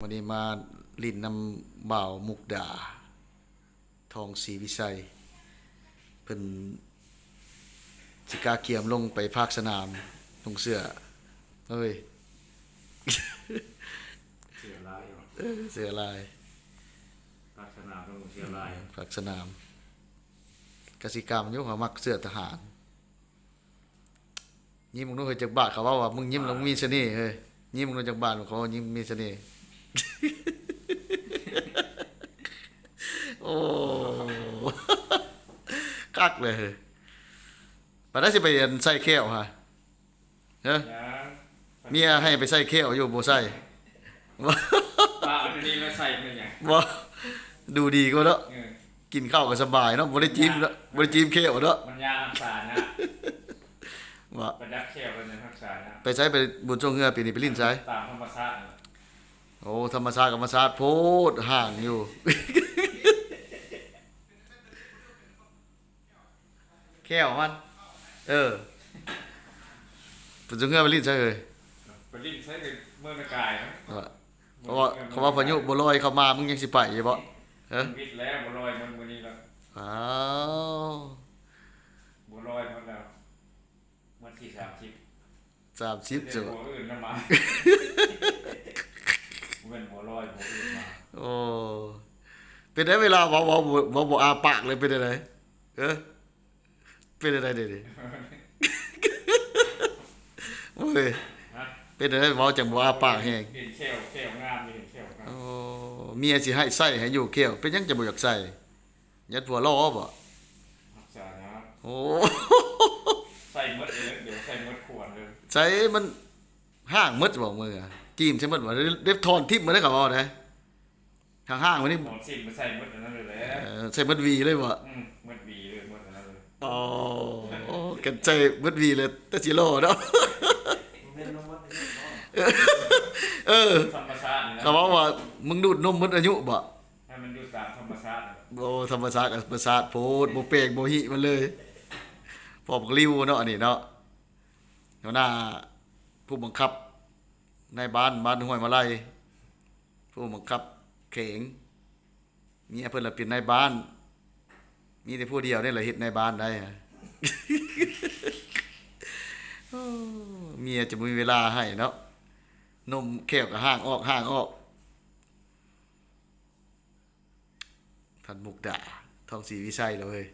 ມື້ນີ້ມາຫຼິ້ນນຳບ່າວມຸກດາ ທອງສີວິໄຊ ເພິ່ນຊິກະກຽມລົງໄປພາກສະໜາມ ນຸ່ງເສື້ອ ເອີຍ ເສື້ອລາຍ ເອີ ເສື້ອລາຍ ພາກສະໜາມ ນຸ່ງເສື້ອລາຍ ພາກສະໜາມ ກະສິກຳຢູ່ ເຂົາມັກເສື້ອທະຫານ. ຍິ້ມເບິ່ງດູເຮີ້ຍ ຈັກບາດ ເຂົາເວົ້າວ່າ ມຶງຍິ້ມແລ້ວມີສະເໜ່ເຮີ້ຍ ຍິ້ມເບິ່ງດູຈັກບາດ ເຂົາຍິ້ມມີສະເໜ່ ໂອ້ ຄັກເລີຍເຮີ້ຍ ປານໃດຊິໄປອັນໃສ່ແຂ້ວຫາ ເອີ ເມຍໃຫ້ໄປໃສ່ແຂ້ວຢູ່ ບໍ່ໃສ່ ປະເອົາອັນນີ້ມາໃສ່ເປັນຫຍັງ ບໍ່ ດູດີກວ່າເນາະ ເອີ ກິນເຂົ້າກໍສະບາຍເນາະ ບໍ່ໄດ້ຈີ້ມເນາະ ມັນຍາກ ບໍ່ໄດ້ຈີ້ມແຂ້ວເນາະ ມັນຍາກຮັກສາຍາກ ວ່າ ໄປດັດແຂ້ວກໍຍັງຮັກສາຍາກ ໄປໃສ ໄປບຸນຊ່ວງເຮືອ ປີນີ້ໄປຫຼິ້ນໃສ ຕາມທຳມະຊາດ ໂອ້ ທຳມະຊາດ ທຳມະຊາດໂພດ ຫ່າງຢູ່ ແຂ້ວມັນ ເອີ ເພິ່ນຈະເຮືອໄປຫຼິ້ນໃສເອີຍ ໄປຫຼິ້ນໃສກໍເມືອງນາກາຍນະ ວ່າ ເພາະວ່າ ເຂົາວ່າພາຍຸບໍ່ລອຍເຂົ້າມາ ມຶງຍັງຊິໄປຢູ່ບໍ່ ເອີ ມັນວິດແລ້ວ ບໍ່ລອຍມັນມື້ນີ້ລະ ອ້າວ ບໍ່ລອຍໝົດແລ້ວ ໝົດທີ່ສາມສິບ ສາມສິບ ແຕ່ ໂຈະ ບໍ່ອື່ນນຳມາ ບໍ່ແມ່ນບໍ່ລອຍບໍ່ອື່ນມາ ໂອ້ ເປັນໄດ ເວລາເວົ້າ ເວົ້າ ເວົ້າບໍ່ອ້າປາກເລີຍ ເປັນຈັ່ງໃດ ເອີ ເປັນຈັ່ງໃດເດນີ້ ໂອ້ຍ ຮະ ເປັນຈັ່ງໃດ ເວົ້າຈັ່ງບໍ່ອ້າປາກແຮງ ເຫັນແຂ້ວ ແຂ້ວງາມຢູ່ ເຫັນແຂ້ວງາມ ໂອ້ ເມຍຊິໃຫ້ໃສ່ໃຫ້ຢູ່ແຂ້ວ ເປັນຫຍັງຈະບໍ່ຢາກໃສ່ ຢ້ານຜົວຫຼໍ່ບໍ? ຮັກສາຍາກ ໂອ້ ໃສ່ໝົດເລີຍ ດຽວໃສ່ໝົດຂວດເລີຍ ໃສ່ມັນ ຮ່າງໝົດບໍ່ ມືຈີ້ມໃສ່ໝົດບໍ່ ເດັບຖອນຖິ້ມໝົດເດ້ ເຂົາເວົ້າໄດ໋ ຮ່າງໆ ມັນນີ້ ຖອນຖິ້ມ ໃສ່ໝົດອັນນັ້ນເລີຍແຫຼະ ເອີ ໃສ່ໝົດຫວີເລີຍບໍ່? ອືມ ໝົດຫວີເລີຍ ໝົດອັນນັ້ນເລີຍ ອໍ ຄັນໃສ່ໝົດຫວີແລ້ວ ແຕ່ຊິຫຼໍ່ເນາະ ແມ່ນນມໝົດອາຍຸບໍ່? ເອີ ທຳມະຊາດນີ້ນະ ເຂົາເວົ້າວ່າ ມຶງດູດນົມໝົດອາຍຸບໍ່? ໃຫ້ມັນຢູ່ຕາມທຳມະຊາດ ໂອ້ ທຳມະຊາດກໍປະສາດໂພດ ບໍ່ແປງບໍ່ຫິມັນເລີຍ ພໍບັກລິ້ວເນາະ ອັນນີ້ເນາະ ຫົວໜ້າຜູ້ບັງຄັບນາຍບ້ານບ້ານຫ້ວຍມາໄລ ຜູ້ບັງຄັບແຂວງ ເມຍເພິ່ນລະເປັນນາຍບ້ານ ມີແຕ່ຜູ້ດຽວນີ້ລະເຮັດນາຍບ້ານໄດ້ ໂອ້ ເມຍຈະບໍ່ມີເວລາໃຫ້ເນາະ ນົມແຂ້ວກໍຮ່າງອອກ ຮ່າງອອກ. ທ່ານມຸກດາ ທອງສີວິໄຊລະເວີຍ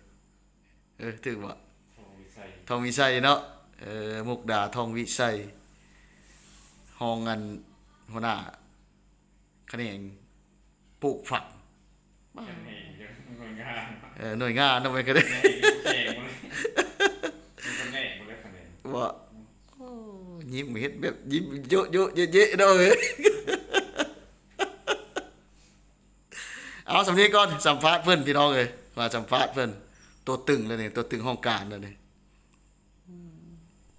ເອີ ຖືກບໍ່? ທອງວິໄຊ ທອງວິໄຊເນາະ ເອີ ມຸກດາ ທອງວິໄຊ ຮອງອັນຫົວໜ້າຂະແໜງປູກຝັງ ຂະແໜງ ໜ່ວຍງານ ເອີ ໜ່ວຍງານເນາະ ແມ່ນຂະແໜງ ຂະແໜງຢູ່ແຂວງໝົດເລີຍ ເປັນຂະແໜງໝົດເລີຍ ຂະແໜງ ບໍ່ ອືມ ໂອ້ ຍິ້ມເຮັດແບບຍິ້ມໂຈະໆເຢະໆເນາະເອີຍ. ເອົາສ່ຳນີ້ກ່ອນ ສຳພາດເພິ່ນພີ່ນ້ອງເອີຍ ມາສຳພາດເພິ່ນ ຕົວຕຶງແລ້ວນີ້ ຕົວຕຶງຫ້ອງການແລ້ວນີ້